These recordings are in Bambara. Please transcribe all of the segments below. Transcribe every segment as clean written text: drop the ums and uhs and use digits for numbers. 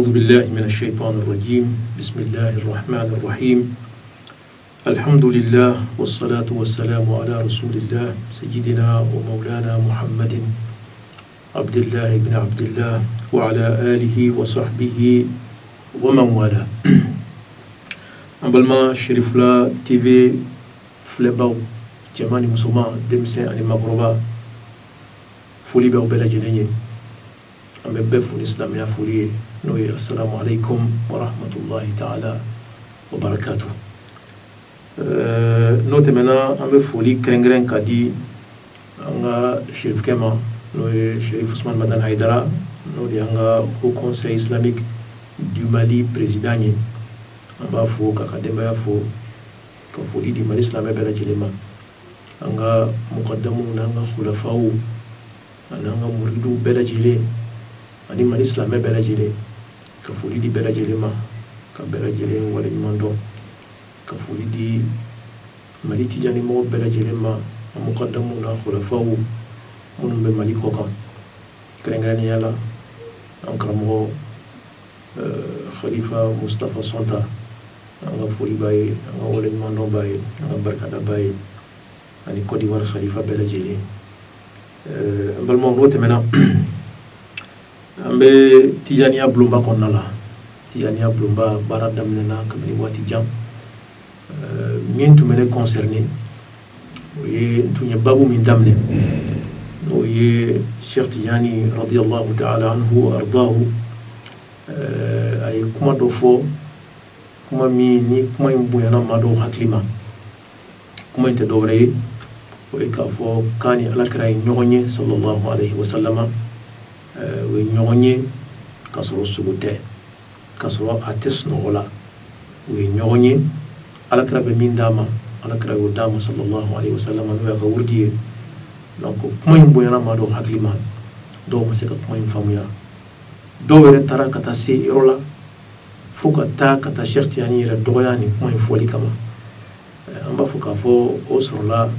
أعوذ بالله من الشيطان الرجيم بسم الله الرحمن الرحيم الحمد لله والصلاة والسلام على رسول الله سيدنا ومولانا محمد عبد الله بن عبد الله وعلى آله وصحبه ومن والاه. An balima Cherifla TV filɛbaw, cɛman ni musoman, denmisɛn ani makɔrɔba, foli b'aw bɛɛ lajɛlen ye. An bɛ bɛɛ fo ni silamɛya foli ye, n'o ye assalamu alaikum wa rahmatullahi ta'ala wa barakatuh. N'o tɛmɛna, an bɛ foli kɛrɛnkɛrɛn ka di an ka sherifkɛ ma, n'o ye Sherif Usman Madani Haidara, n'o de y'an ka Haut Conseil islamique du Mali président ye. An b'a fo k'a ka denbaya fo, ka foli di Mali silamɛ bɛɛ lajɛlen ma, an ka mukadamuw n'an ka khulafaw ani an ka muridiw bɛɛ lajɛlen ani Mali silamɛ bɛɛ lajɛlen, ka foli di bɛɛ lajɛlen ma, ka bɛɛ lajɛlen waleɲuman dɔn, ka foli di Mali tijani mɔgɔw bɛɛ lajɛlen ma, an mukadamuw n'an khulafaw minnu bɛ Mali kɔ kan, kɛrɛnkɛrɛnnenya la an karamɔgɔ Khalifa Mustafa Sɔnta. An ka foli b'a ye, an ka waleɲumandɔn b'a ye, an ka barikada b'a ye, ani Côte d'Ivoire Khalifa bɛɛ lajɛlen. An balimaw, n'o tɛmɛna, an bɛ tijaniya bulonba kɔnɔna la. Tijaniya bulonba baara daminɛna kabini waati jan. Min tun bɛ ne concerné, o ye n tun ye babu min daminɛ, n'o ye Cheikh Tijani radiyallahu ta'ala anhu wa ardahu. A ye kuma dɔ fɔ, kuma min ni kuma in bonyana maa dɔw hakili ma. Kuma in tɛ dɔwɛrɛ ye, o ye k'a fɔ k'a ni alakira ye ɲɔgɔn ye sallallahu alaihi wa sallama. O ye ɲɔgɔn ye k'a sɔrɔ sogo tɛ, k'a sɔrɔ a tɛ sunɔgɔ la. U ye ɲɔgɔn ye, alakira bɛ min d'a ma, alakira y'o d'a ma sallallahu alaihi wa sallama, n'o y'a ka wurudi ye. Donc kuma in bonyana maa dɔw hakili ma, dɔw ma se ka kuma in faamuya, dɔw yɛrɛ taara ka taa se yɔrɔ la fo ka taa Cheikh Tijani yɛrɛ dɔgɔya nin kuma in fɔli kama. An b'a fɔ k'a fɔ o sɔrɔla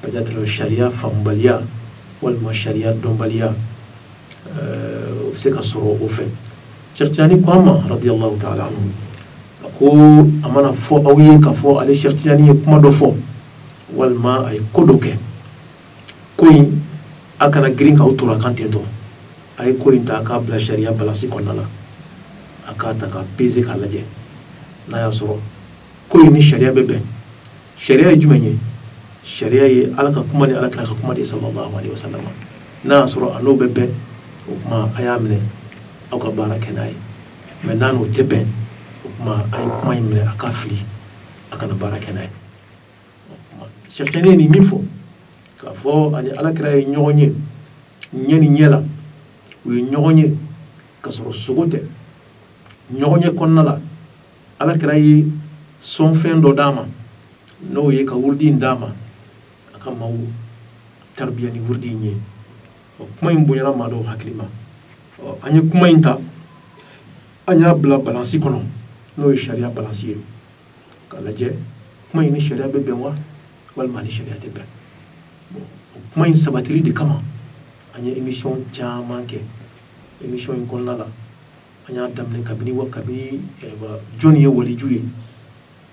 peut-être sariya faamubaliya walima sariya dɔnbaliya, o bɛ se ka sɔrɔ o fɛ. Cheikh Tijani ko an ma radiyallahu ta'ala anhu, a ko a mana fɔ aw ye k'a fɔ ale Cheikh Tijani ye kuma dɔ fɔ walima a ye ko dɔ kɛ, ko in a kana girin k'aw tora kan ten tɔ. A ye ko in ta a k'a bila sariya balance kɔnɔna la, a k'a ta ka peser k'a lajɛ n'a y'a sɔrɔ ko in ni sariya bɛ bɛn. Sariya ye jumɛn ye? Sariya ye Ala ka kuma ni Ala kira ka kuma de ye sallallahu alaihi wasallam. N'a y'a sɔrɔ a n'o bɛ bɛn, o kuma a y'a minɛ, aw ka baara kɛ n'a ye. Mais n'a n'o tɛ bɛn, o kuma a ye kuma in minɛ a ka fili, a kana baara kɛ n'a ye. Cheikh Tijani ye nin min fɔ, k'a fɔ ani Ala kira ye ɲɔgɔn ye ɲɛ ni ɲɛ la, u ye ɲɔgɔn ye ka sɔrɔ sogo tɛ, ɲɔgɔn ye kɔnɔna la Ala kira ye sɔnfɛn dɔ d'a ma, n'o ye ka wurudi in d'a ma, a ka maaw tarbiya ni wurudi in ye. Kuma in bonyana maa dɔw hakili ma. An ye kuma in ta, an y'a bila balance kɔnɔ, n'o ye sariya balance ye, k'a lajɛ kuma in ni sariya bɛ bɛn wa walima ni sariya tɛ bɛn. O kuma in sabatili de kama, an ye émission caman kɛ. Émission in kɔnɔna la, an y'a daminɛ kabini wa kabini jɔnni ye waliju ye,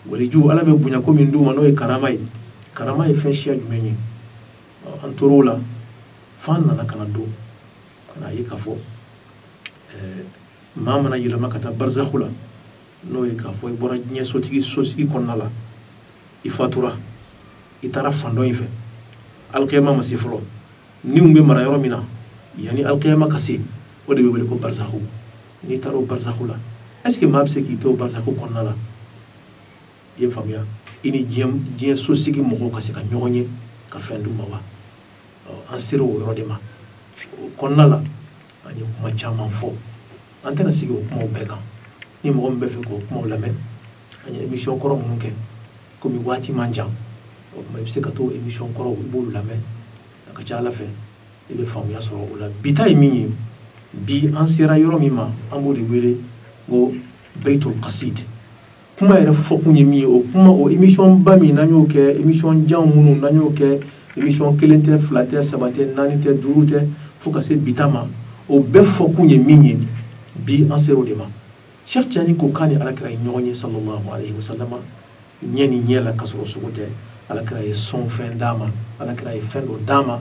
waliju Ala bɛ bonya ko min d'u ma, n'o ye karama ye. Karama ye fɛn siya jumɛn ye? An tor'o la f'an nana ka na don ka na ye k'a fɔ maa mana yɛlɛma ka taa barizakhu la, n'o ye k'a fɔ i bɔra diɲɛ sotigi sosigi kɔnɔna la, i fatura, i taara fan dɔ in fɛ, alikiyama ma se fɔlɔ, niw bɛ mara yɔrɔ min na yanni alikiyama ka se, o de bɛ wele ko barizakhu. N'i taara o barizakhu la, est ce que maa bɛ se k'i to barizakhu kɔnɔna la, i ye faamuya, i ni diɲɛ sosigi mɔgɔw ka se ka ɲɔgɔn ye ka fɛn d'u ma wa? An sera o yɔrɔ de ma. O kɔnɔna la, an ye kuma caman fɔ, an tɛna sigi o kumaw bɛɛ kan. Ni mɔgɔ min bɛ fɛ k'o kumaw lamɛn, an ye émission kɔrɔ minnu kɛ, komi waati man jan, o tuma i bɛ se ka t'o émission kɔrɔw, i b'olu lamɛn, a ka ca Ala fɛ i bɛ faamuya sɔrɔ o la. Bi ta ye min ye, bi an sera yɔrɔ min ma, an b'o de wele ko Baitul Qasid. Kuma yɛrɛ fɔkun ye min ye, o kuma, o émission ba min n'an y'o kɛ, émission jan minnu n'an y'o kɛ, émission kelen tɛ, fila tɛ, saba tɛ, naani tɛ, duuru tɛ, fo ka se bi ta ma, o bɛɛ fɔkun ye min ye, bi an sera o de ma. Cheikh Tidiane ko k'a ni alakira ye ɲɔgɔn ye sallallahu alaihi wasallam ɲɛ ni ɲɛ la ka sɔrɔ sogo tɛ. Alakira ye sɔnfɛn d'a ma, alakira ye fɛn dɔ d'a ma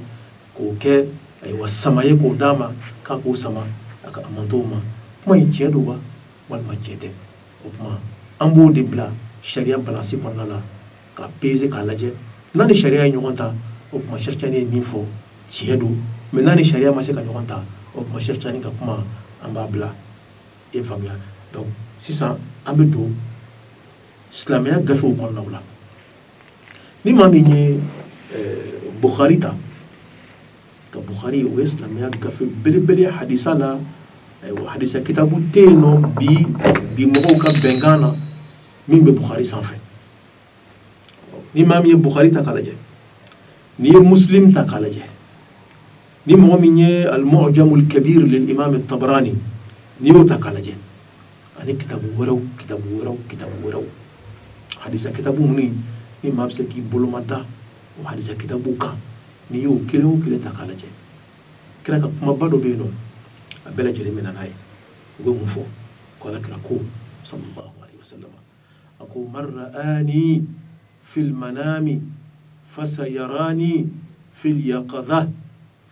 k'o kɛ ayiwa sama ye, k'o d'a ma k'a k'o sama a ka mantonw ma. Kuma in tiɲɛ don wa walima tiɲɛ tɛ? O tuma an b'o de bila sariya balance kɔnɔna la ka peser k'a lajɛ. N'a ni sariya ye ɲɔgɔn ta, o tuma Cheikh Tidiane ye min fɔ tiɲɛ don, mais n'a ni sariya ma se ka ɲɔgɔn ta, o tuma Cheikh Tidiane ka kuma an b'a bila. I ye faamuya? Donc sisan an bɛ don silamɛya gafew kɔnɔnaw la. Ni maa min ye Bukhari ta, ka Bukhari, o ye silamɛya gafe belebele hadisa la. Ayiwa, hadisa kitabu tɛ yen nɔ bi bi mɔgɔw ka bɛnkan na min bɛ Bukhari sanfɛ. Ni maa min ye Bukhari ta k'a lajɛ, n'i ye Muslim ta k'a lajɛ, ni mɔgɔ min ye Al-Mu'jamul Kabir lil Imam Tabarani, n'i y'o ta k'a lajɛ, ani kitabu wɛrɛw, kitabu wɛrɛw, kitabu wɛrɛw, hadisa kitabu minnu ni maa bɛ se k'i boloma da o hadisa kitabu kan, n'i y'o kelen o kelen ta k'a lajɛ, kira ka kumaba dɔ bɛ yen nɔ, a bɛɛ lajɛlen bɛ na n'a ye. U bɛ mun fɔ? Ko ala kira ko sallallahu alaihi wasallam, a ko man ra'ani fil manami fasayarani fil yaqadha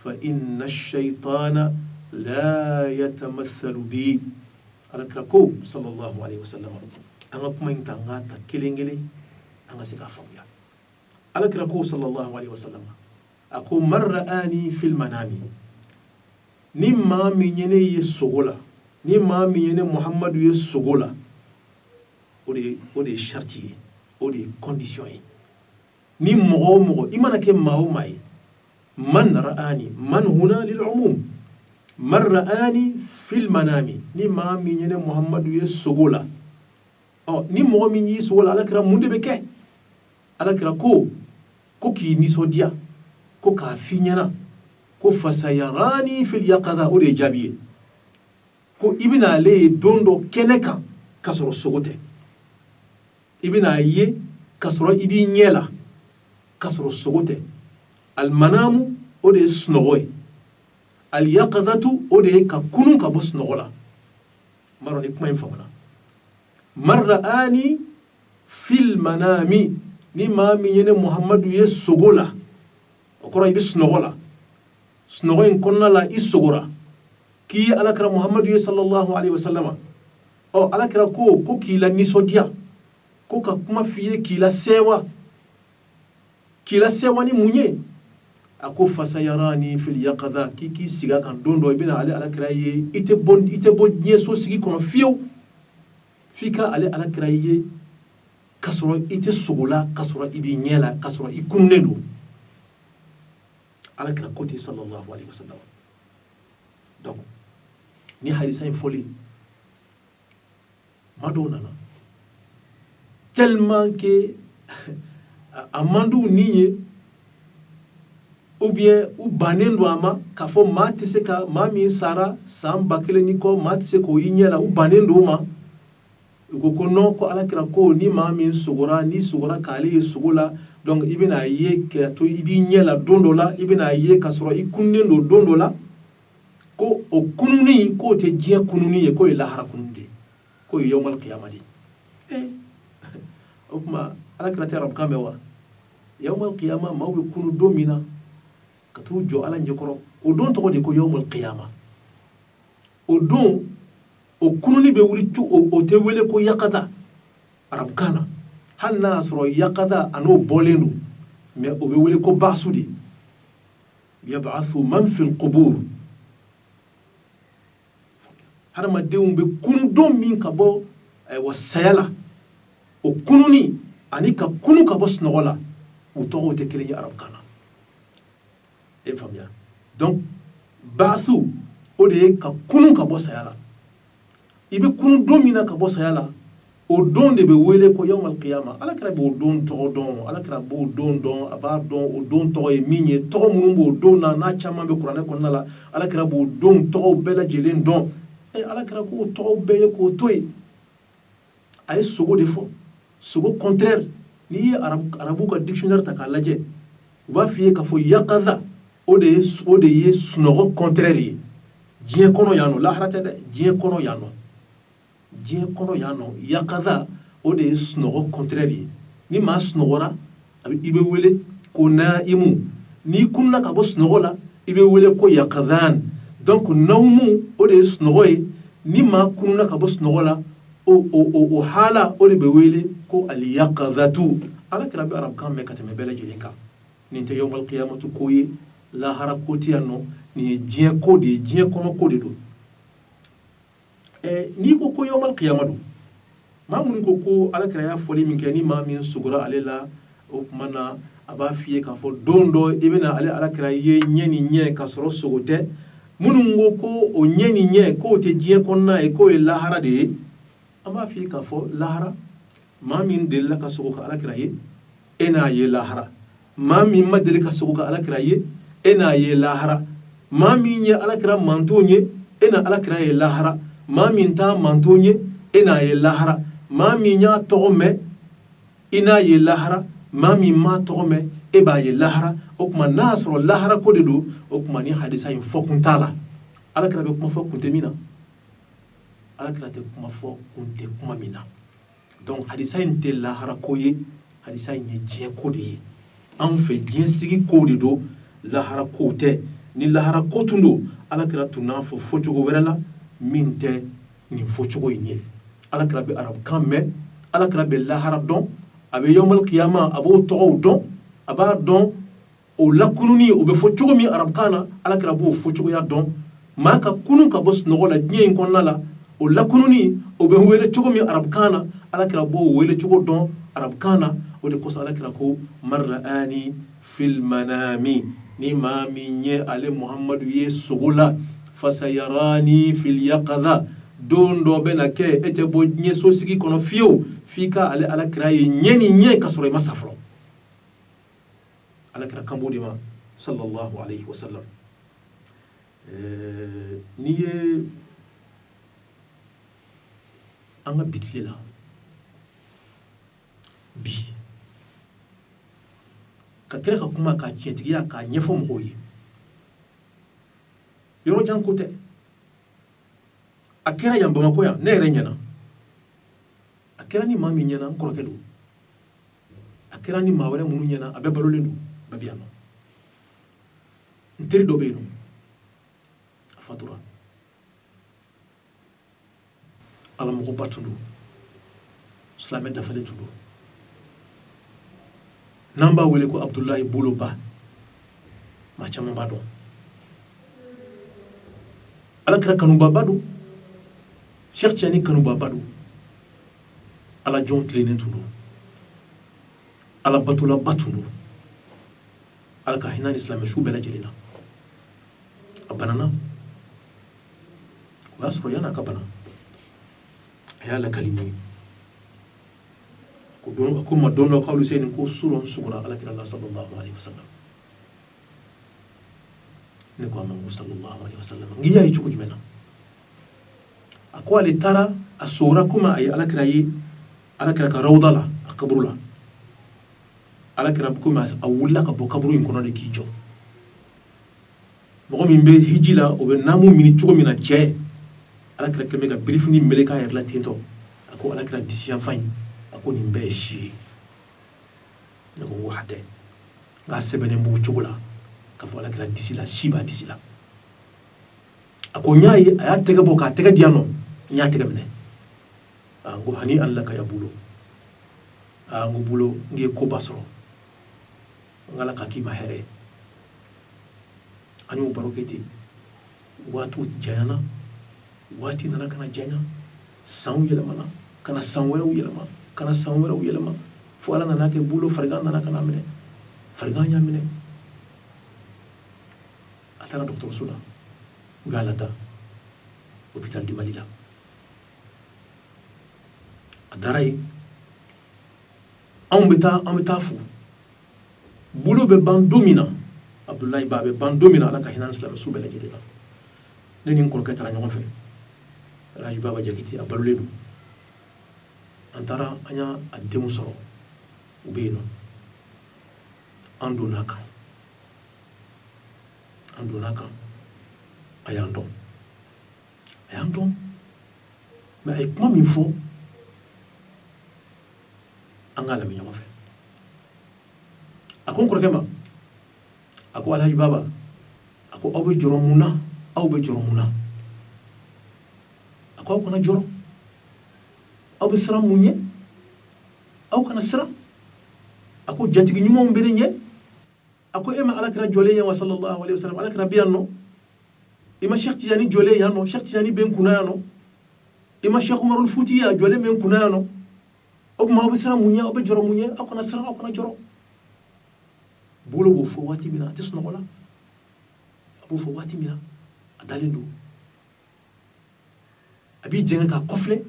fa inna ash-shaytana la yatamathalu bi. Ala kira ko sallallahu alaihi wasallam, an ka kuma in ta, an k'a ta kelen kelen, an ka se k'a faamuya. Ala kira ko sallallahu alaihi wasallam, a ko man ra'ani fil manami, ni maa min ye ne ye sogo la, ni maa min ye ne Muhammadu ye sogo la, o de ye sariti ye, o de ye condition ye. Ni mɔgɔ o mɔgɔ, i mana kɛ maa o maa ye, man ra'ani, man huna lil umum, man ra'ani fil manami, ni maa min ye ne Muhammadu ye sogo la, ɔ ni mɔgɔ min y'i sogo la, alakira, mun de bɛ kɛ? Alakira ko k'i nisɔndiya, ko k'a f'i ɲɛna ko fasayarani fil yaqadha, o de ye jaabi ye, ko i bɛna ale ye don dɔ kɛnɛ kan ka sɔrɔ sogo tɛ. I bɛna a ye ka sɔrɔ i b'i ɲɛ la ka sɔrɔ sogo tɛ. Almanamu, o de ye sunɔgɔ ye. Alyaqadhatu, o de ye ka kunun ka bɔ sunɔgɔ la. N b'a dɔn ni kuma in faamuna. Man ra'ani fil manami, ni maa min ye ne Muhammadu ye sogo la, o kɔrɔ i bɛ sunɔgɔ la, sunɔgɔ in kɔnɔna la i sogora k'i ye alakira Muhammadu ye sallallahu alaihi wasallam. Ɔ alakira ko k'i la nisɔndiya, ko ka kuma f'i ye k'i la sɛwa, k'i la sɛwa ni mun ye? A ko fasayarani fil yaqadha, k'i k'i sigi a kan, don dɔ i bɛna ale alakira ye, i tɛ bɔ diɲɛ so sigi kɔnɔ fiyewu f'i ka ale alakira ye ka sɔrɔ i tɛ sogo la, ka sɔrɔ i b'i ɲɛ la, ka sɔrɔ i kununnen don. Alakira ko ten sallallahu alaihi wasallam. Donc ni hadisa in fɔlen, maa dɔw nana, tellement que a man d'u ni ye, ou bien u bannen don a ma k'a fɔ maa tɛ se ka, maa min sara san 1000 ni kɔ, maa tɛ se k'o y'i ɲɛ la, u bannen don o ma. U ko non, ko alakira ko ni maa min sogora, n'i sogora k'ale ye sogo la, donc i bɛna ye k'a to i b'i ɲɛ la don dɔ la, i bɛna ye k'a sɔrɔ i kununnen don don dɔ la, ko o kununi k'o tɛ diɲɛ kununi ye, k'o ye lahara kununi de ye, k'o ye yawmal qiyama de ye. O tuma alakira tɛ arabukan mɛn wa? Yawmal qiyama, maaw bɛ kunu don min na ka t'u jɔ Ala ɲɛkɔrɔ, o don tɔgɔ de ko yawmal qiyama. O don, o kununi bɛ wuli, o tɛ wele ko yakada arabukan na, hali n'a y'a sɔrɔ yakada a n'o bɔlen don, mais o bɛ wele ko baasu de, yab'athu man fil qubur. Hadamadenw bɛ kunu don min ka bɔ ayiwa saya la, o kununi ani ka kunu ka bɔ sunɔgɔ la, u tɔgɔw tɛ kelen ye arabukan na. E faamuya? Donc baasu, o de ye ka kunu ka bɔ saya la. I bɛ kunu don min na ka bɔ saya la, o don de bɛ wele ko yawmal qiyama. Alakira b'o don tɔgɔ dɔn, alakira b'o don dɔn, a b'a dɔn o don tɔgɔ ye min ye, tɔgɔ minnu b'o don na, n'a caman bɛ kuranɛ kɔnɔna la, alakira b'o don tɔgɔw bɛɛ lajɛlen dɔn. Alakira k'o tɔgɔw bɛɛ ye k'o to yen, a ye sogo de fɔ, sogo contraire. N'i ye arabu ka dictionnaire ta k'a lajɛ, u b'a f'i ye k'a fɔ yaqadha, o de ye sunɔgɔ contraire ye diɲɛ kɔnɔ yan nɔ, lahara tɛ dɛ, diɲɛ kɔnɔ yan nɔ. Diɲɛ kɔnɔ yan nɔ, yakaza o de ye sunɔgɔ contraire ye. Ni maa sunɔgɔra, i bɛ wele ko naimu. N'i kunna ka bɔ sunɔgɔ la, i bɛ wele ko yakazan. Donc naumu, o de ye sunɔgɔ ye. Ni maa kunna ka bɔ sunɔgɔ la, o hala, o de bɛ wele ko aliyakazatu. Ala kira bɛ arabukan mɛn ka tɛmɛ bɛɛ lajɛlen kan. Nin tɛ yawmal qiyamatu ko ye, lahara ko tɛ yan nɔ. Nin ye diɲɛ ko de ye, diɲɛ kɔnɔ ko de don. N'i ko ko yawmal qiyama don, maa minnu ko ko ala kira y'a fɔli min kɛ, ni maa min sogora ale la, o tuma na a b'a f'i ye k'a fɔ don dɔ i bɛna ale ala kira ye ɲɛ ni ɲɛ ka sɔrɔ sogo tɛ. Minnu ko ko o ɲɛ ni ɲɛ k'o tɛ diɲɛ kɔnɔna ye, k'o ye lahara de ye, an b'a f'i ye k'a fɔ lahara, maa min delila ka sogo ka ala kira ye, e n'a ye lahara. Maa min ma deli ka sogo ka alakira ye, e n'a ye lahara. Maa min ye alakira manton ye, e na alakira ye lahara. Maa min t'a manton ye, e n'a ye lahara. Maa min y'a tɔgɔ mɛn, i n'a ye lahara. Maa min m'a tɔgɔ mɛn, e b'a ye lahara. O tuma n'a y'a sɔrɔ lahara ko de don, o tuma ni hadisa in fɔkun t'a la. Alakira bɛ kuma fɔ kun tɛ min na. Alakira tɛ kuma fɔ kun tɛ kuma min na. Donc hadisa in tɛ lahara ko ye, hadisa in ye diɲɛ ko de ye. Anw fɛ, diɲɛ sigi ko de don, lahara ko tɛ. Ni lahara ko tun don, alakira tun n'a fɔ fɔcogo wɛrɛ la min tɛ nin fɔcogo in ye. Alakira bɛ arabukan mɛn, alakira bɛ lahara dɔn, a bɛ yawmal kiyama, a b'o tɔgɔw dɔn, a b'a dɔn o lakununi o bɛ fɔ cogo min arabukan na, alakira b'o fɔcogoya dɔn. Maa ka kunun ka bɔ sunɔgɔ la diɲɛ in kɔnɔna la, o lakununi o bɛ wele cogo min arabukan na, alakira b'o wele cogo dɔn arabukan na. O de kosɔn alakira ko man ra'ani fil manami, ni maa min ye ale Muhamadu ye sogo la, fasayarani fil yaqadha, don dɔ bɛna kɛ e tɛ bɔ diɲɛ sosigi kɔnɔ fiyewu f'i ka ale alakira ye ɲɛ ni ɲɛ ka sɔrɔ i ma sa fɔlɔ. Alakira kan b'o de ma, sallallahu alayhi wa sallam. N'i ye an ka bi tile la bi, ka kira ka kuma k'a tiɲɛtigiya k'a ɲɛfɔ mɔgɔw ye, yɔrɔ jan ko tɛ, a kɛra yan Bamakɔ yan, ne yɛrɛ ɲɛna. A kɛra ni maa min ɲɛna, n kɔrɔkɛ don. A kɛra ni maa wɛrɛ minnu ɲɛna, a bɛɛ balolen don, bɛɛ bɛ yan nɔ. N teri dɔ bɛ yen nɔ, a fatura, ala mɔgɔba tun don, silamɛ dafalen tun don, n'an b'a wele ko Abudulayi Boloba, maa caman b'a dɔn. Ala kira kanubaba don, Cheikh Tidiane kanubaba don, ala jɔn tilennen tun don, ala batolaba tun don. Ala ka hinɛ ni silamɛ su bɛɛ lajɛlen na. A banana, o y'a sɔrɔ yan'a ka bana, a y'a lakali n ye ko don, a ko ma don dɔ k'alu seni ko surɔ n sugora alakira la, sallallahu alaihi wasallam. Ne ko a ma ko sallallahu alaihi wasallam, n k'i y'a ye cogo jumɛn na? A ko ale taara, a sogora komi a ye alakira ye alakira ka rawda la, a kaburu la. Alakira komi a wulila ka bɔ kaburu in kɔnɔ de k'i jɔ. Mɔgɔ min bɛ hiji la, o bɛ naamu mini cogo min na, cɛ, alakira kɛlen bɛ ka birifini meleke a yɛrɛ la ten tɔ. A ko alakira disiyanfan in, a ko nin bɛɛ ye si ye. Ne ko ko hatɛ, nka sɛbɛnnen b'o cogo la k'a fɔ alakira disi la, si b'a disi la. A ko n y'a ye, a y'a tɛgɛ bɔ k'a tɛgɛ di yan nɔ, n y'a tɛgɛ minɛ. A n ko hani an laka ya Bolo. A n ko Bolo, n k'i ye koba sɔrɔ, n Ala ka k'i ma hɛrɛ ye. An y'o baro kɛ ten, waatiw janyana, waati nana ka na janya, sanw yɛlɛmana ka na san wɛrɛw yɛlɛma ka na san wɛrɛw yɛlɛma, fo Ala nana kɛ Bolo farigan nana ka na minɛ. Farigan y'a minɛ, a taara dɔgɔtɔrɔso la, u y'a lada hôpital du Mali la. A dara yen. Anw bɛ taa, an bɛ taa fo. Bolo bɛ ban don min na, Abudulayi Ba bɛ ban don min na, Ala ka hinɛ ni silamɛ su bɛɛ lajɛlen na, ne ni n kɔrɔkɛ taara ɲɔgɔn fɛ, Alhaji Baba Jakite, a balolen don. An taara, an y'a denw sɔrɔ, u bɛ yen nɔ. An donna a kan, an donna a kan, a y'an dɔn, a y'an dɔn. Mais a ye kuma min fɔ, an k'a lamɛn ɲɔgɔn fɛ. A ko n kɔrɔkɛ ma, a ko Alhaji Baba, a ko aw bɛ jɔrɔ mun na? Aw bɛ jɔrɔ mun na? A ko aw kana jɔrɔ. Aw bɛ siran mun ɲɛ? Aw kana siran. A ko jatigi ɲumanw bɛ ne ɲɛ. A ko e ma Alakira jɔlen ye wa? Sallallahu alaihi wasallam. Alakira bɛ yan nɔ. I ma Cheikh Tijani jɔlen yan nɔ? Cheikh Tijani bɛ n kunna yan nɔ. I ma Cheikh Umarul Futi ye jɔlen bɛ n kunna yan nɔ. O tuma aw bɛ siran mun ɲɛ? Aw bɛ jɔrɔ mun ɲɛ? Aw kana siran, aw kana jɔrɔ. Bolo b'o fɔ waati min na, a tɛ sunɔgɔ la. A b'o fɔ waati min na, a dalen don, a b'i jɛngɛ k'a kɔfilɛ.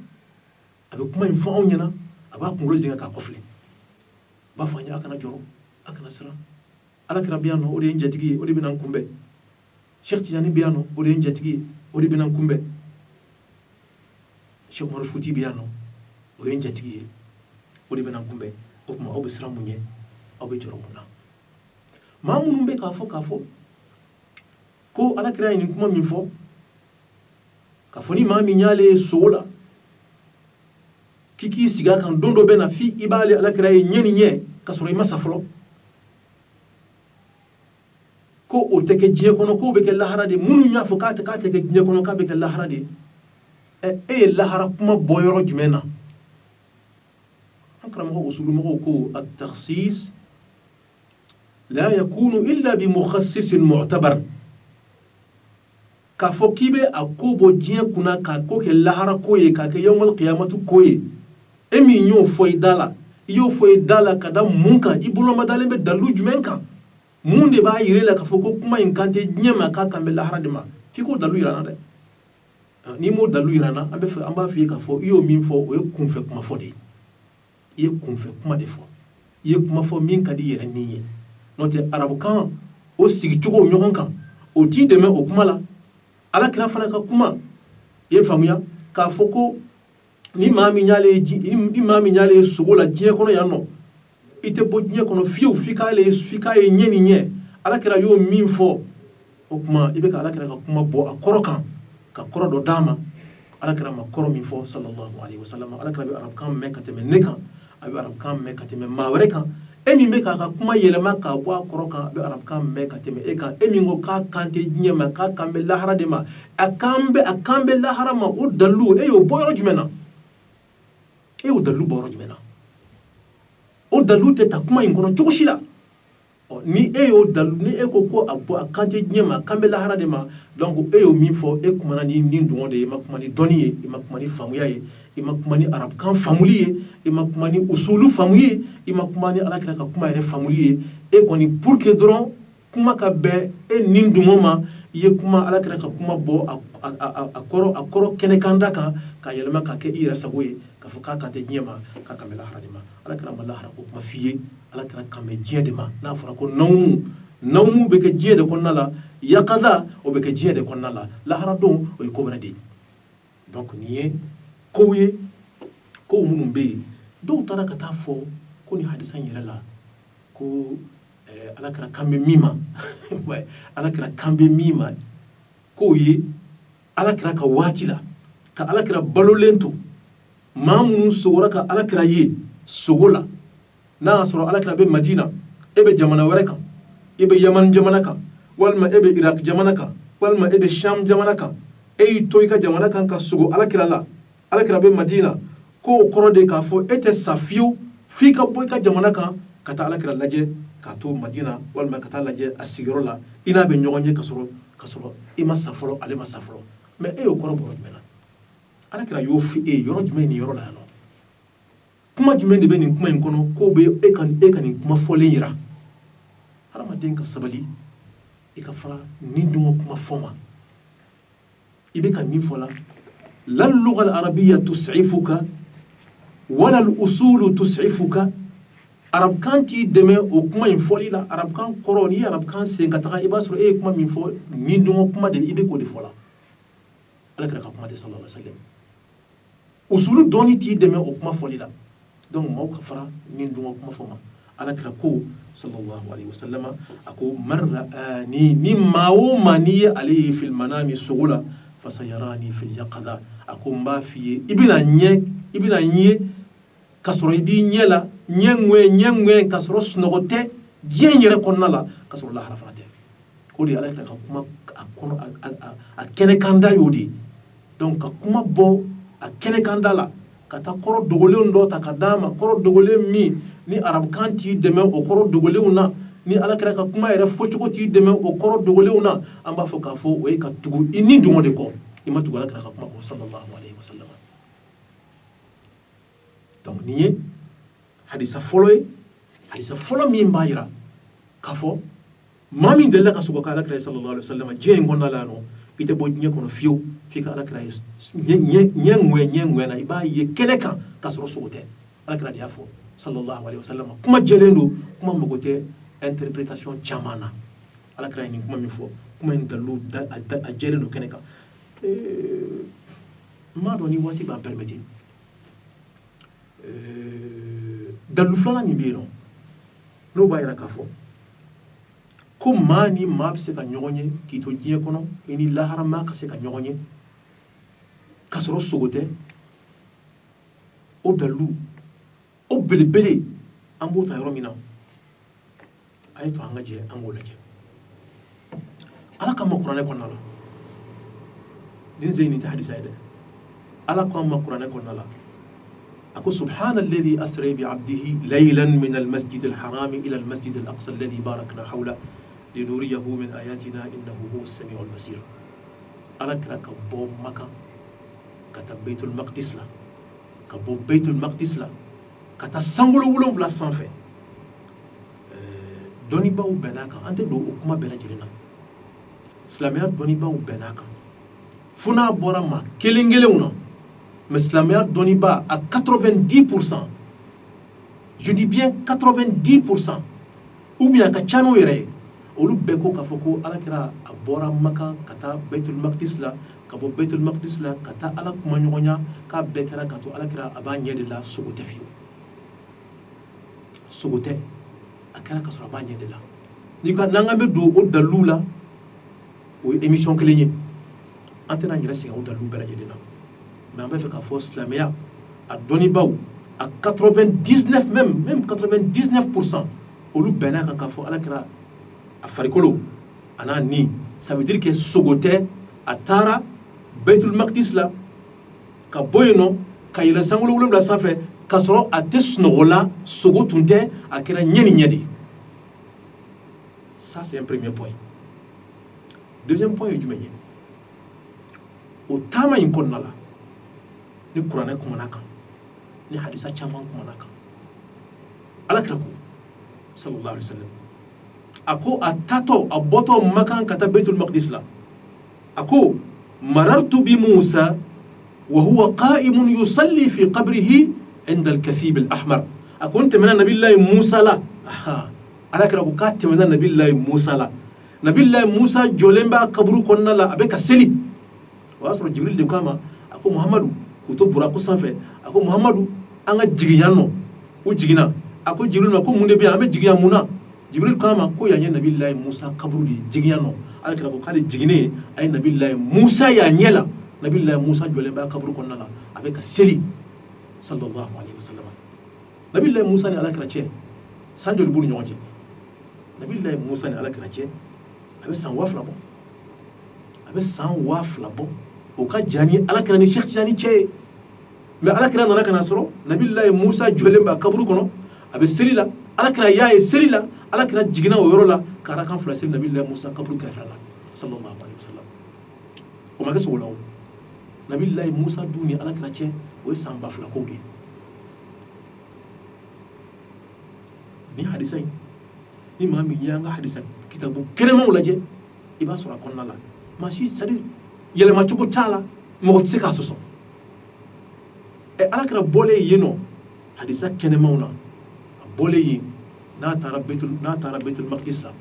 A bɛ kuma in fɔ anw ɲɛna, a b'a kunkolo jɛngɛ k'a kɔfilɛ, a b'a fɔ an ye: a kana jɔrɔ, a kana siran. Ala kira bɛ yan nɔ, o de ye n jatigi ye, o de bɛna n kunbɛn. Cheikh Tijani bɛ yan nɔ, o de ye n jatigi ye, o de bɛna n kunbɛn. Cheikh Umaru Futi bɛ yan nɔ, o ye n jatigi ye, o de bɛna n kunbɛn. O tuma aw bɛ siran mun ɲɛ? Aw bɛ jɔrɔ mun na? Maa minnu bɛ k'a fɔ ko Ala kira ye nin kuma min fɔ, k'a fɔ ni maa min y'ale ye sogo la, k'i k'i sigi a kan, don dɔ bɛ na f'i i b'ale Ala kira ye ɲɛ ni ɲɛ ka sɔrɔ i ma sa fɔlɔ, ko o tɛ kɛ diɲɛ kɔnɔ, k'o bɛ kɛ lahara de. Minnu y'a fɔ k'a tɛ kɛ diɲɛ kɔnɔ, k'a bɛ kɛ lahara de, ɛ, e ye lahara kuma bɔ yɔrɔ jumɛn na? An karamɔgɔ usulumɔgɔw ko at-takhsis la yakunu illa bi mukhassisin mu'tabar. K'a fɔ k'i bɛ a ko bɔ diɲɛ kunna k'a ko kɛ lahara ko ye, k'a kɛ yawmal qiyamatu ko ye, e min y'o fɔ i da la, i y'o fɔ i da la ka da mun kan? I boloma dalen bɛ dalilu jumɛn kan? Mun de b'a yira e la k'a fɔ ko kuma in kan tɛ diɲɛ ma, k'a kan bɛ lahara de ma? F'i k'o dalilu yira n na dɛ. N'i m'o dalilu yira n na, an bɛ fɛ an b'a f'i ye k'a fɔ i y'o min fɔ, o ye kunfɛ kuma fɔ de ye. I ye kunfɛ kuma de fɔ, i ye kuma fɔ min ka di i yɛrɛ ni ye. N'o tɛ, arabukan o sigicogo ɲɔgɔn kan, o t'i dɛmɛ o kuma la. Ala kira fana ka kuma, i ye faamuya k'a fɔ ko ni maa min y'ale ye sogo la diɲɛ kɔnɔ yan nɔ, i tɛ bɔ diɲɛ kɔnɔ fiyewu f'i k'ale f'i k'a ye ɲɛ ni ɲɛ. Ala kira y'o min fɔ, o tuma i bɛ ka Ala kira ka kuma bɔ a kɔrɔ kan ka kɔrɔ dɔ d'a ma, Ala kira ma kɔrɔ min fɔ, sallallahu alaihi wasallam. Ala kira bɛ arabukan mɛn ka tɛmɛ ne kan, a bɛ arabukan mɛn ka tɛmɛ maa wɛrɛ kan. E min bɛ k'a ka kuma yɛlɛma k'a bɔ a kɔrɔ kan, a bɛ arabukan mɛn ka tɛmɛ e kan. E min ko k'a kan tɛ diɲɛ ma, k'a kan bɛ lahara de ma, a kan bɛ lahara ma, o dalilu, e y'o bɔ yɔrɔ jumɛn na? E y'o dalilu bɔ yɔrɔ jumɛn na? O dalilu tɛ ta kuma in kɔnɔ cogo si la. Ni e y'o dalu, ni e ko ko a bɔ a kan tɛ diɲɛ ma, a kan bɛ lahara de ma, donc e y'o min fɔ, e kumana ni dungɔ de ye. I ma kuma ni dɔnni ye, i ma kuma ni faamuya ye, i ma kuma ni arabukan faamuli ye, i ma kuma ni usulu faamu ye, i ma kuma ni Alakira ka kuma yɛrɛ faamuli ye. E kɔni, pour que dɔrɔn kuma ka bɛn e ni dungɔ ma, i ye kuma Alakira ka kuma bɔ a kɔrɔ kɛnɛkanda kan k'a yɛlɛma k'a kɛ i yɛrɛ sago ye, k'a fɔ k'a kan tɛ diɲɛ ma, k'a kan bɛ lahara de ma. Alakira ma lahara ko kuma f'i ye. Alakira kan bɛ diɲɛ de ma. N'a fɔra ko nawmu, nawmu bɛ kɛ diɲɛ de kɔnɔna la, yakaza o bɛ kɛ diɲɛ de kɔnɔna la, lahara don o ye ko wɛrɛ de ye. Donc nin ye kow ye, kow minnu bɛ yen, dɔw taara ka taa fɔ ko nin hadisa in yɛrɛ la, ko Alakira kan bɛ min ma, Alakira kan bɛ min ma, k'o ye Alakira ka waati la, ka Alakira balolen to, maa minnu sogora ka Alakira ye sogo la, n'a y'a sɔrɔ Alakira bɛ Madina, e bɛ jamana wɛrɛ kan, i bɛ Yamani jamana kan, walima e bɛ Irak jamana kan, walima e bɛ Sham jamana kan, e y'i to i ka jamana kan ka sogo Alakira la, Alakira bɛ Madina, k'o kɔrɔ de k'a fɔ e tɛ sa fiyewu f'i ka bɔ i ka jamana kan ka taa Alakira lajɛ k'a to Madina, walima ka taa lajɛ a sigiyɔrɔ la, i n'a bɛ ɲɔgɔn ye ka sɔrɔ i ma sa fɔlɔ, ale ma sa fɔlɔ. Mais e y'o kɔrɔ bɔ yɔrɔ jumɛn na? Alakira y'o fɔ e ye yɔrɔ jumɛn nin yɔrɔ la yan nɔ? Kuma jumɛn de bɛ nin kuma in kɔnɔ k'o bɛ e ka nin kuma fɔlen yira? Hadamaden ka sabali, i ka fara ni dungɔ kuma fɔ ma. I bɛ ka min fɔ la, la lugha al-arabiyya tus'ifuka wala al-usulu tus'ifuka. Arabukan t'i dɛmɛ o kuma in fɔli la. Arabukan kɔrɔ, n'i ye arabukan sen ka taga, i b'a sɔrɔ e ye kuma min fɔ, ni dungɔ kuma de, i bɛ k'o de fɔ la. Alakira ka kuma tɛ, sallallahu alaihi wasallam. Usulu dɔɔni t'i dɛmɛ o kuma fɔli la. Donc maaw ka fara ni dungɔ kuma fɔ ma. Alakira ko, sallallahu alaihi wasallam, a ko man ra'ani, ni maa o maa n'i ye ale ye fil manami, sogo la, fasayarani fil yaqadha. A ko n b'a f'i ye, i bɛna ɲɛ, i bɛna n ye ka sɔrɔ i b'i ɲɛ la, ɲɛ ŋwɛ, ɲɛ ŋwɛ, ka sɔrɔ sunɔgɔ tɛ diɲɛ yɛrɛ kɔnɔna la, ka sɔrɔ lahara fana tɛ. O de ye ala kira ka kuma a kɔnɔ, a kɛnɛkanda y'o de ye. Donc ka kuma bɔ a kɛnɛkanda la ka taa kɔrɔ dogolen dɔ ta ka d'a ma, kɔrɔ dogolen min ni arabukan t'i dɛmɛ o kɔrɔ dogolenw na, ni ala kira ka kuma yɛrɛ fɔcogo t'i dɛmɛ o kɔrɔ dogolenw na, an b'a fɔ k'a fɔ o ye ka tugu i ni dungɔ de kɔ, i ma tugu ala kira ka kuma kɔ, sallallahu alaihi wasallam. Donc nin ye hadisa fɔlɔ ye, hadisa fɔlɔ min b'a jira k'a fɔ maa min delila ka sogo k'ala kira ye, sallallahu alaihi wasallam, diɲɛ in kɔnɔna la yan nɔ, i tɛ bɔ diɲɛ kɔnɔ fiyewu f'i ka ala kira ye ɲɛ ŋwɛ, ɲɛ ŋwɛ na, i b'a ye kɛnɛ kan k'a sɔrɔ sogo tɛ. Ala kira de y'a fɔ, sallallahu alaihi wasallam. Kuma jɛlen don, kuma mago tɛ interprétation caman na. Ala kira ye nin kuma min fɔ, kuma in dalilu a jɛlen don kɛnɛ kan. N b'a dɔn ni waati b'an permettre, dalilu filanan min bɛ yen nɔ, n'o b'a jira k'a fɔ ko maa ni maa bɛ se ka ɲɔgɔn ye k'i to diɲɛ kɔnɔ, i ni lahara maa ka se ka ɲɔgɔn ye k'a sɔrɔ sogo tɛ, o dalilu o belebele, an b'o ta yɔrɔ min na, a ye to an ka jɛ an k'o lajɛ. Ala k'an ma kuranɛ kɔnɔna la, nin sen nin tɛ hadisa ye dɛ. Ala ko an ma kuranɛ kɔnɔna la, a ko: subhana alladhi asra bi abdihi laylan min almasjid alharami ila almasjid alaqsa alladhi barakna hawla linuriyahu min ayatina innahu huwa as-sami'u al-basir. Ala kira ka bɔ Makan ka taa Baitul Maqdis la, ka bɔ Baitul Maqdis la ka taa sankolo 7 sanfɛ. Dɔnnibaw bɛnn'a kan, an tɛ don o kuma bɛɛ lajɛlen na, silamɛya dɔnnibaw bɛnn'a kan, fo n'a bɔra maa kelen kelenw na, mais silamɛya dɔnniba à 90%, je dis bien 90%, ou bien a ka ca n'o yɛrɛ ye, olu bɛɛ ko k'a fɔ ko ala kira a bɔra Makan ka taa Baitul Maqdis la, ka bɔ Baitul Maqdis la ka taa Ala kuma ɲɔgɔnya, k'a bɛɛ kɛra ka to ala kira a b'a ɲɛ de la, sogo tɛ fiyewu, sogo tɛ, a kɛra ka sɔrɔ a b'a ɲɛ de la. N'i ka n'an bɛ don o daliluw la, o ye émission kelen ye, an tɛna an yɛrɛ sɛgɛn o dalilu bɛɛ lajɛlen na, mais an bɛ fɛ k'a fɔ silamɛya a dɔnnibaw à 99, même 99%, olu bɛnna kan k'a fɔ ala kira a farikolo a n'a ni, ça veut dire que sogo tɛ, a taara Baitul Maqdis la ka bɔ yen nɔ ka yɛlɛn sankolo 7 sanfɛ k'a sɔrɔ a tɛ sunɔgɔ la, sogo tun tɛ, a kɛra ɲɛ ni ɲɛ de ye. Ça, c'est un premier point. Deuxième point ye jumɛn ye? O taama in kɔnɔna la, ni kuranɛ kumana kan, ni hadisa caman kumana kan, ala kira ko, sallallahu alaihi wasallam, a ko a tatɔ, a bɔtɔ Makan ka taa Baitul Maqdis la, a ko: marartu bi Musa wa huwa qa'imun yusalli fi qabrihi inda al-kathib al-ahmar. A ko n tɛmɛna nabilayi Musa la. Aha, ala kira ko k'a tɛmɛna nabilayi Musa la, nabilayi Musa jɔlen b'a kaburu kɔnɔna la, a bɛ ka seli. O y'a sɔrɔ Jibril de k'a ma, a ko Muhamadu, k'u to buraku sanfɛ, a ko Muhamadu, an ka jigin yan nɔ. U jiginna. A ko Jibril ma ko mun de bɛ yan, an bɛ jigin yan mun na? Jibril k'a ma ko yan ye nabilayi Musa kaburu de ye, jigin yan nɔ. Ala kira ko k'ale jiginnen, a ye nabilayi Musa y'a ɲɛ la, nabilayi Musa jɔlen b'a kaburu kɔnɔna la, a bɛ ka seli, sallallahu alaihi wasallam. Nabilayi Musa ni ala kira cɛ, san joli b'u ni ɲɔgɔn cɛ? Nabilayi Musa ni ala kira cɛ, a bɛ san 2000 bɔ, a bɛ san 2000 bɔ. O ka jan ni ala kira ni Cheikh Tijani cɛ ye. Mais ala kira nana ka na sɔrɔ nabilayi Musa jɔlen b'a kaburu kɔnɔ, a bɛ seli la. Ala kira y'a ye seli la, ala kira jiginna o yɔrɔ la ka arakan 2 seli nabilayi Musa kaburu kɛrɛfɛ la, sallallahu alaihi wasallam. O ma kɛ sogo la. O nabilayi Musa dun ni ala kira cɛ, o ye san 2000 kow de ye. Ni hadisa in, ni maa min ye an ka hadisa kitabu kɛnɛmanw lajɛ, i b'a sɔrɔ a kɔnɔna la, maa si, c'est à dire yɛlɛmacogo t'a la, mɔgɔ tɛ se k'a sɔsɔ. Ɛ, ala kira bɔlen yen nɔ, hadisa kɛnɛmanw na, a bɔlen yen, n'a taara Baitul Maqdis la,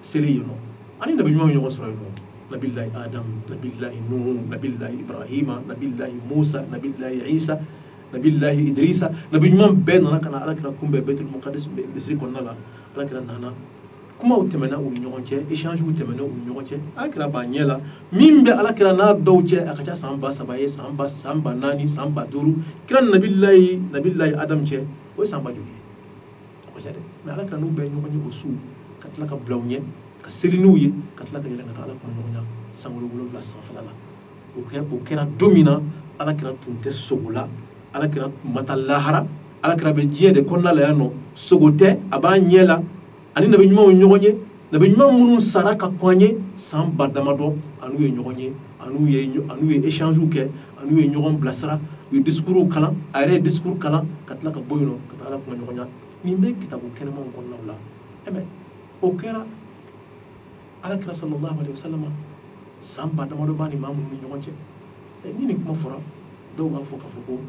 seli yen nɔ, ani nabi ɲumanw ɲɔgɔn sɔrɔ yen nɔ, nabilayi Adam, nabilayi Nuhu, nabilayi Ibrahima, nabilayi Musa, nabilayi Isa, nabilayi Idrisa, nabi ɲuman bɛɛ nana ka na ala kira kunbɛn Baitul Maqdis misiri kɔnɔna la. Ala kira nana Kumaw tɛmɛna u ni ɲɔgɔn cɛ, échangew tɛmɛna u ni ɲɔgɔn cɛ. Alakira b'a ɲɛ la, min bɛ alakira n'a dɔw cɛ, a ka ca san 3000 ye, san 4000, san 5000. Kira nabilayi Adam cɛ, o ye san ba joli ye? A ka ca dɛ. Mais alakira n'u bɛɛ ɲɔgɔn ye o su, ka tila ka bila u ɲɛ, ka seli n'u ye, ka tila ka yɛlɛn ka taa Ala kuma ɲɔgɔnya sankolo wolonwula sanfɛla la. O kɛra don min na, alakira tun tɛ sogo la, alakira tun ma taa lahara, alakira bɛ diɲɛ de kɔnɔna la yan nɔ, sogo tɛ, a b'a ɲɛ la ani nabi ɲumanw ye ɲɔgɔn ye, nabi ɲuman minnu sara ka kɔn an ye san ba damadɔ, an'u ye ɲɔgɔn ye, an'u ye échange kɛ, an'u ye ɲɔgɔn bilasira, u ye discours kalan, a yɛrɛ ye discours kalan, ka tila ka bɔ yen nɔ ka taa Ala kuma ɲɔgɔnya. Nin bɛ kitabu kɛnɛmanw kɔnɔnaw la. Mais o kɛra alakira sallallahu alaihi wasallam, san ba damadɔ b'a ni maa minnu ni ɲɔgɔn cɛ. Ni nin kuma fɔra, dɔw b'a fɔ k'a fɔ ko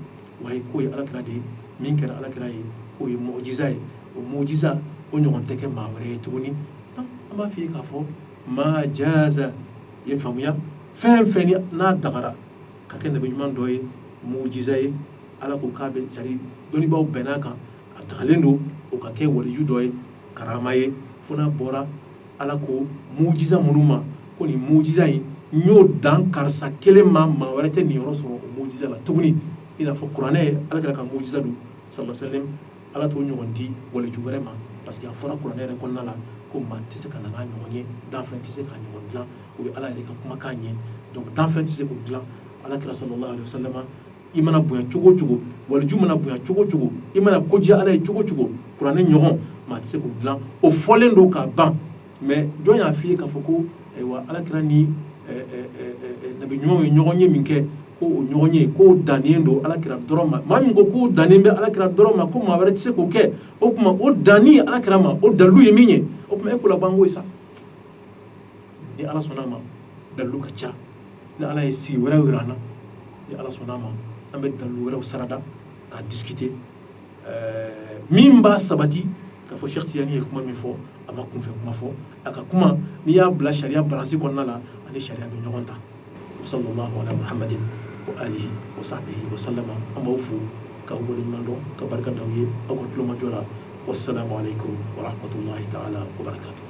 wayi, k'o ye alakira de ye, min kɛra alakira ye, k'o ye mujiza ye, o mujiza o ɲɔgɔn tɛ kɛ maa wɛrɛ ye tuguni. An b'a f'i ye k'a fɔ ma jaza ye faamuya, fɛn fɛn ni n'a dagara ka kɛ nabi ɲuman dɔ ye mujiza ye, Ala ko k'a bɛ sari, dɔnnibaaw bɛnn'a kan, a dagalen don o ka kɛ waliju dɔ ye, karama ye, fo n'a bɔra Ala ko mujiza minnu ma ko nin mujiza in, n y'o dan karisa kelen ma, maa wɛrɛ tɛ nin yɔrɔ sɔrɔ o mujiza la tuguni. I n'a fɔ kuranɛ ye alakira ka mujiza don sallallahu alaihi wasallam, Ala t'o ɲɔgɔn di waliju wɛrɛ ma, parce que a fɔra kuranɛ yɛrɛ kɔnɔna la ko maa tɛ se ka na n'a ɲɔgɔn ye, danfɛn tɛ se k'a ɲɔgɔn dilan. O ye Ala yɛrɛ ka kumakan ye. Donc danfɛn tɛ se k'o dilan. Alakira sallallahu alaihi wasallam, i mana bonya cogo o cogo, waliju mana bonya cogo o cogo, i mana ko diya Ala ye cogo o cogo, kuranɛ ɲɔgɔn maa tɛ se k'o dilan, o fɔlen don k'a ban. Mais jɔn y'a f'i ye k'a fɔ ko ayiwa, alakira ni nabi ɲumanw ye ɲɔgɔn ye min kɛ, ko o ɲɔgɔn ye k'o dannen don alakira dɔrɔn ma? Maa min ko k'o dannen bɛ alakira dɔrɔn ma, ko maa wɛrɛ tɛ se k'o kɛ, o tuma o danni alakira ma, o dalilu ye min ye, o tuma e ko labanko ye sa. Ni Ala sɔnna a ma, dalilu ka ca. Ni Ala ye sigi wɛrɛw yira an na, ni Ala sɔnna a ma, an bɛ dalilu wɛrɛw sarada k'a discuter, min b'a sabati k'a fɔ Cheikh Tijani ye kuma min fɔ, a ma kunfɛ kuma fɔ. A ka kuma, n'i y'a bila sariya balance kɔnɔna la, ani sariya bɛ ɲɔgɔn ta. Sallallahu ala Muhammadin wa alihi wa sahbihi wa sallama. An b'aw fo k'aw waleɲuman dɔn, ka barika d'aw ye aw ka tulomajɔ la. Wassalamu alaikum wa rahmatullahi ta'ala wa barakatuh.